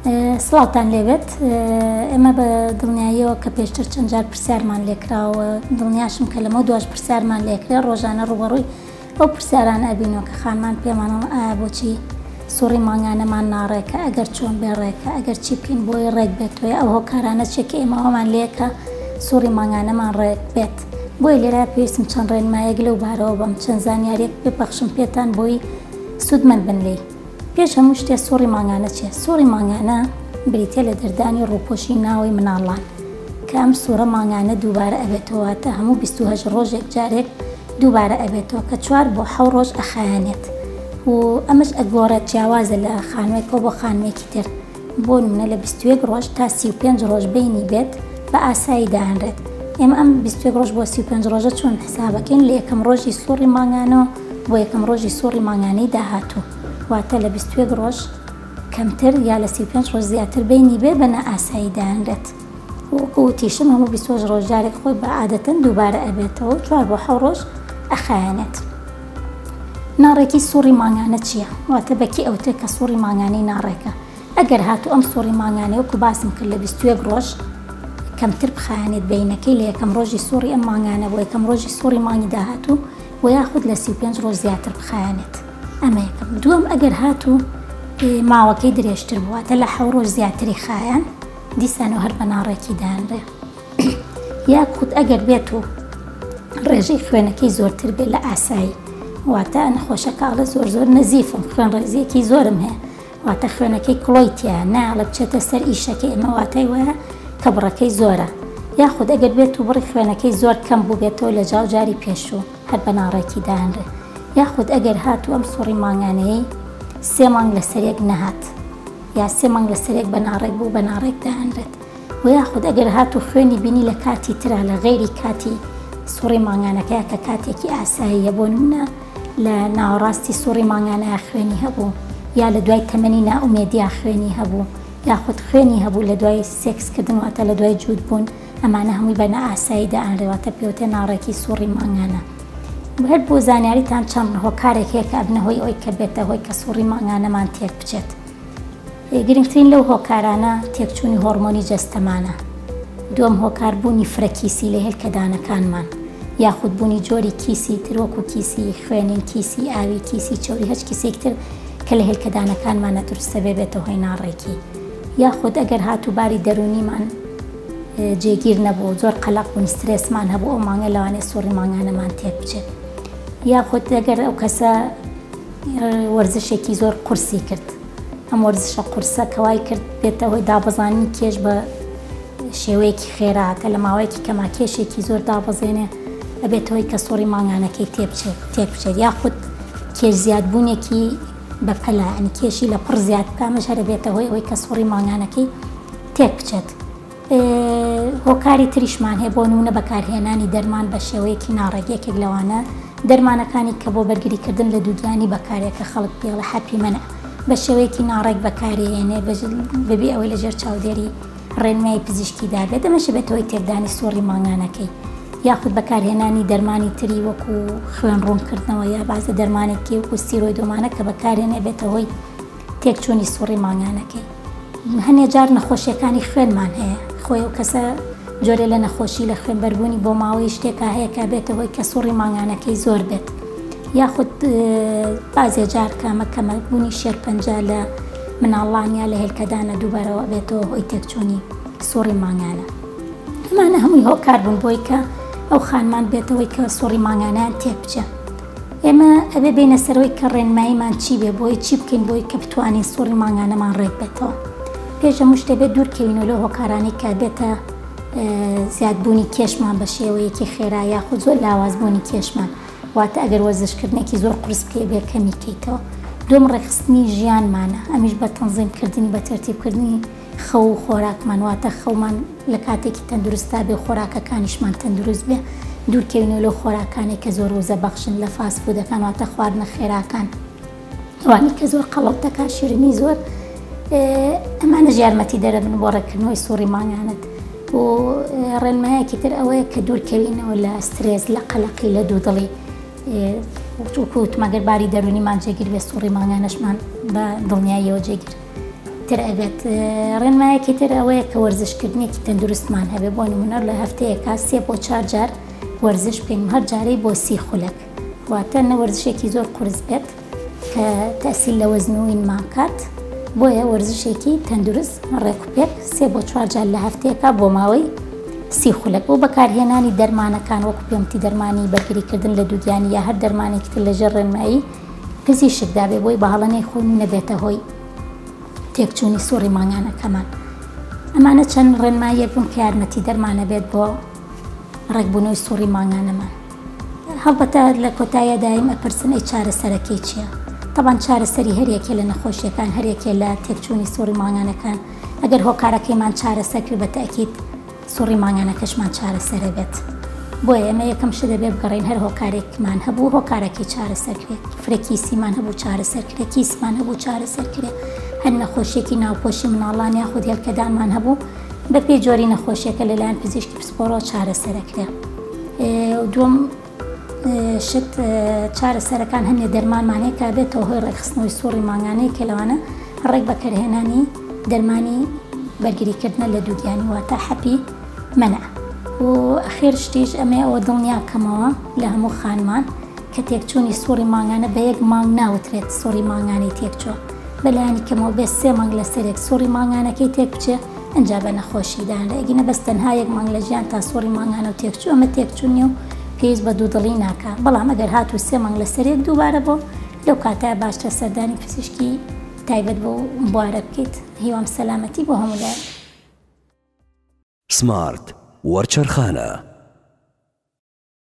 سڵاوتان لێبێت. ئێمە بە دڵنیاییەوە کە پێشتر چەند جار پرسیارمان لێکراوە، دڵنیاشم کە لەمەو دواش پرسیارمان لێکرێ، ڕۆژانە ڕووبەڕووی ئەو پرسیارانە ئەبینەوە کە خانمان پێمان ئەڵێن ئایا بۆچی سوڕی مانگانەمان ناڕێکە، ئەگەر چۆن بێ ڕێکە، ئەگەر چی بکەین بۆی ڕێک بێتەوە، یا ئەو هۆکارانە چیە کە ئێمە وامان لێیە کە سوڕی مانگانەمان ڕێک بێت. بۆیە لێرە پێویستم چەند ڕێنمایەک لەو بارەوە بەم، چەند زانیاریەک ببەخشم پێتان بۆی سوودمەند بن لێی. پێش هەموو شتێ سوڕی مانگانە چیە؟ سوڕی مانگانە بریتیە لە دەردانی ڕووپۆشی ناوەی مناڵان کە ئەم سوڕە مانگانە دووبارە ئەبێتەوە واتە هەموو 28 ڕۆژێک جارێک دووبارە ئەبێتەوە کە چوار بۆ حەو ڕۆژ ئەخایەنێت و ئەمەش ئەگۆڕێت جیاوازە لە خانوێکەوە بۆ خانمێکی تر بۆ نمونە لە 21 ڕۆژ تا 35 ڕۆژ بینی بێت بە ئاسایی دانرێت. ئێمە ئەم 21 ڕۆژ بۆ 35 ڕۆژە چۆن حسابەکەین؟ لە یەکەم ڕۆژی سوڕی مانگانەوە بۆ یەکەم ڕۆژی سوڕی مانگانەی داهاتوو، واتە لە 21 ڕۆژ کەمتر یا لە 35 ڕۆژ زیاتر بینی بێ بە نائاسایی دانرێت. وەکو وتیشم هەموو 28 ڕۆژ جارێک خۆی بە عادەتەن دووبارە ئەبێتەوە و چوار بۆ حەو ڕۆژ ئەخایەنێت. ناڕێکی سوڕی مانگانە چییە؟ واتە بە کێ ئەوترێ کە سوڕی مانگانەی ناڕێکە؟ ئەگەر هاتوو ئەم سوڕی مانگانەی وەکو باسم کرد لە 21 ڕۆژ کەمتر بخایەنێت بەینەکەی لە یەکەم ڕۆژی سوڕی ئەم مانگانە بۆ یەکەم ڕۆژی سوڕی مانگی داهاتوو و یاخود لە 35 ڕۆژ زیاتر بخایەنێت. ئەمە یەکەم. دووەم ئەگەر هاتوو ماوەکەی درێژتر بوو واتە لە حەو ڕۆژ زیاتری خایان دیسانەوە هەر بە ناڕێکی دانرێ. یاخود ئەگەر بێت و ڕێژەی خوێنەکەی زۆرتر بێت لە ئاسایی، واتە نەخۆشەکە ئەڵێ زۆر زۆر نەزیفم، خوێن ڕێزیەکی زۆرم هەیە، واتە خوێنەکەی کڵۆی تیایە، نایەڵێ بچێتە سەر ئیشەکەی، ئەمە واتای وایە کە بڕەکەی زۆرە. یاخود ئەگەر بێت و بڕی خوێنەکەی زۆر کەم بووبێتەوە لە جاو جاری پێشوو هەر بە ناڕێکی دانرێ. یاخود ئەگەر هاتوو ئەم سوڕی مانگانەیەی سێ مانگ لەسەر یەک نەهات یا سێ مانگ لەسەر یەک بە ناڕێک بوو بە ناڕێک دانرێت. وە یاخود ئەگەر هاتوو خوێنی بینی لە کاتی ترا لە غەیری کاتی سوڕی مانگانەکەیا کە کاتێکی ئاساییە، بۆ نمونە لە ناوەڕاستی سوڕی مانگانەیا خوێنی هەبوو یا لە دوای تەمەنی نائومێدیا خوێنی هەبوو یاخود خوێنی هەبوو لە دوای سێکس کردن واتە لە دوای جووت بوون، ئەمانە هەمووی بە نائاسایی دائەنرێ واتە پێوتێ ناڕێکی سوڕی مانگانە. هەر بۆ زانیاریتان چەند هۆکارێک هەیە کە ئەبنە هۆی ئەوەی کە بێتە هۆی کە سوڕی مانگانەمان تێک بچێت. گرنگترین لەو هۆکارانە تێکچوونی هۆڕمۆنی جەستەمانە، دووەم هۆکار بوونی فرە کیسی لە هێلکەدانەکانمان یاخود بوونی جۆری کیسی تر وەکو کیسی خوێنین، کیسی ئاوی، کیسی چەوری، هەچ کیسێک تر کە لە هێلکەدانەکانمانە دروستە بێ بێتە هۆی ناڕێکی. یاخود ئەگەر هاتوو باری دەروونیمان جێگیر نەبوو، زۆر قەلەق بووین، سترێسمان هەبوو، ئەو مانگە لەوانەیە سوڕی مانگانەمان تێک بچێت. یاخود ئەگەر ئەو کەسە وەرزشێکی زۆر قورسی کرد، ئەم وەرزشە قورسە کە وای کرد بێتە هۆی دابەزاندنی کێش بە شێوەیەکی خێرا کە لە ماوەیەکی کەما کێشێکی زۆر دابەزێنێ ئەبێتە هۆی کە سوڕی مانگانەکەی تێبچێت تێک بچێت یاخود کێش زیادبوونێکی بەپەلە یعنی کێشی لە پڕ زیاد بکە ئەمەش هەر ئەبێتە هۆی ئەوەی کە سوڕی مانگانەکەی تێک بچێت. هۆکاری تریشمان هەیە، بۆ نموونە بەکارهێنانی دەرمان بە شێوەیەکی ناڕێک، یەکێک لەوانە دەرمانەکانی کە بۆ بەرگریکردن لە دووگیانی بەکارێ کە خەڵک پێڵێ حەپی مەنع، بە شێوەیەکی ناڕێک بەکارێنێ بەبێ ئەوەی لەژێر چاودێری ڕێنمایی پزیشکیدا بێت، ئەمەش ئەبێتە هۆی تێکدانی سوڕی مانگانەکەی. یاخود بەکارهێنانی دەرمانی تری وەکو خوێن ڕوونکردنەوە یا بازە دەرمانێکی وەکو ستیرۆیدۆمانە کە بەکارێنێ ئەبێتە هۆی تێکچوونی سوڕی مانگانەکەی. هەنێ جار نەخۆشیەکانی خوێنمان هەیە، خۆی ئەو کەسە جۆرێ لە نەخۆشی لە خوێنبەربوونی بۆماوەیی شتێکا هەیە کە بێتە هۆی کە سوڕی مانگانەکەی زۆر بێت، یاخود بازێ جار کامە کەمەبوونی شێرپەنجە لە مناڵان یا لە هێلکەدانە دووبارەوە بێتەوە هۆی تێکچوونی سوڕی مانگانە. ئەمانە هەمووی هۆکار بوون بۆی کە ئەو خانمان بێتەوەی کە سوڕی مانگانیان تێک بچێ. ئێمە ئەبێ بێینە سەرەوەی کە ڕێنماییمان چی بێ بۆی چی بکەین بۆی کە بتوانین سوڕی مانگانەمان ڕێک بێتەوە. پێش هەموو شتێ بێت دوور کەوینەوە لەو هۆکارانەی کە بێتە زیادبوونی کێشمان بە شێوەیەکی خێرا یاخود زۆر لاوازبوونی کێشمان، واتە ئەگەر وەرزشکردنێکی زۆر قورس بکەی ئەبێ کەمی کەیتەوە. دووەم ڕێکخستنی ژیانمانە، ئەمیش بە تەنزیمکردنی بە تەرتیبکردنی خەو و خۆراکمان، واتە خەومان لە کاتێکی تەندروستدا بێ و خۆراکەکانیشمان تەندروست بێ، دوورکەوینەوە لەو خۆراکانەی کە زۆر وزە بەخشن، لە فاست فودەکان واتە خواردنە خێراکان، ئەوانەی کە زۆر قەڵەو دەکات، شیرینی زۆر، ئەمانەش یارمەتیدەرەبن بۆ ڕێککردنەوەی سوڕی مانگانەت. و ڕێنمایەکی تر ئەوەیە کە دوورکەوینەوە لە سترێس، لە قەلەقی، لە دوودڵی. وەکو وتم ئەگەر باری دەروونیمان جێگیر بێ سوڕی مانگانەشمان بە دڵنیاییەوە جێگیر. تر ئەبێت. ڕێنمایەکی تر ئەوەیە کە وەرزشکردنێکی تەندروستمان هەبێ، بۆ نمونە لە هەفتەیەکا سێ بۆ چار جار وەرزش بکەین و هەر جارەی بۆ 30 خولەک، واتە نە وەرزشێکی زۆر قورس بێت کە تەسیل لە وەزن و وینمان بکات، بۆیە وەرزشێکی تەندروست ڕێک و پێک سێ بۆ چوار جار لە هەفتەیەکا بۆ ماوەی 30 خولەک. و بەکارهێنانی دەرمانەکان وەکو پێمتی دەرمانی بەرگریکردن لە دووگیانی یا هەر دەرمانێکی تر لەژێر ڕێنمایی پزیشکدا بێ بۆی بە هەڵە نەیخۆین و نەبێتە هۆی تێکچوونی سوڕی مانگانەکەمان. ئەمانە چەند ڕێنماییەک بوون کە یارمەتیدەرمانە بێت بۆ ڕێکبوونەوەی سوڕی مانگانەمان. هەڵبەتە لە کۆتاییا دایم ئەپرسن ئەی چارەسەرەکەی چییە؟ تەبعەن چارەسەری هەر یەکێ لە نەخۆشیەکان، هەر یەکێ لە تێکچوونی سوڕی مانگانەکان، ئەگەر هۆکارەکەیمان چارەسەر کرد بە تەئکید سوڕی مانگانەکەشمان چارەسەر ئەبێت. بۆیە ئێمە یەکەم شت دەبێت بگەڕێین هەر هۆکارێکمان هەبوو هۆکارەکەی چارەسەر کرێت، فرە کیسیمان هەبوو چارەسەر کرێت، کیسمان هەبوو چارەسەر کرێت، هەر نەخۆشیەکی ناوپۆشی مناڵان یاخود هێلکەدانمان هەبوو بەپێی جۆری نەخۆشیەکە لەلایەن پزیشکی پسپۆڕەوە چارەسەر ئەکرێت. دووەم شت چارەسەرەکان هەندێ دەرمانمان هەیە کە بێتەوە هۆی ڕێکخستنەوەی سوڕی مانگانەی کە لەوانە ڕێک بەکارهێنانی دەرمانی بەرگریکردنە لە دووگیانی واتە حەپی مەنع. و ئەخیر شتیش ئەمەیە ئەوە دڵنیا کەمەوە لە هەموو خانمان کە تێکچوونی سوڕی مانگانە بە یەک مانگ ناوترێت سوڕی مانگانەی تێکچووە، بەلایەنی کەمەوە بێ سێ مانگ لەسەرێک سوڕی مانگانەکەی تێک بچێ ئەنجا بە نەخۆشی دانرێ، ئەگینا بەس تەنها یەک مانگ لە ژیان تا سوڕی مانگانەو تێکچوو ئەمە تێکچوون نیە و پێویست بە دوودڵی ناکا، بەڵام ئەگەر هاتوو سێ مانگ لەسەرێک دووبارە بۆ لەو کاتە باشترە سەردانی پزیشکی تایبەت بەو بوارە بکەیت. هیوام سەلامەتی بۆ هەموو لایەک. سمارت وەرچەرخانە.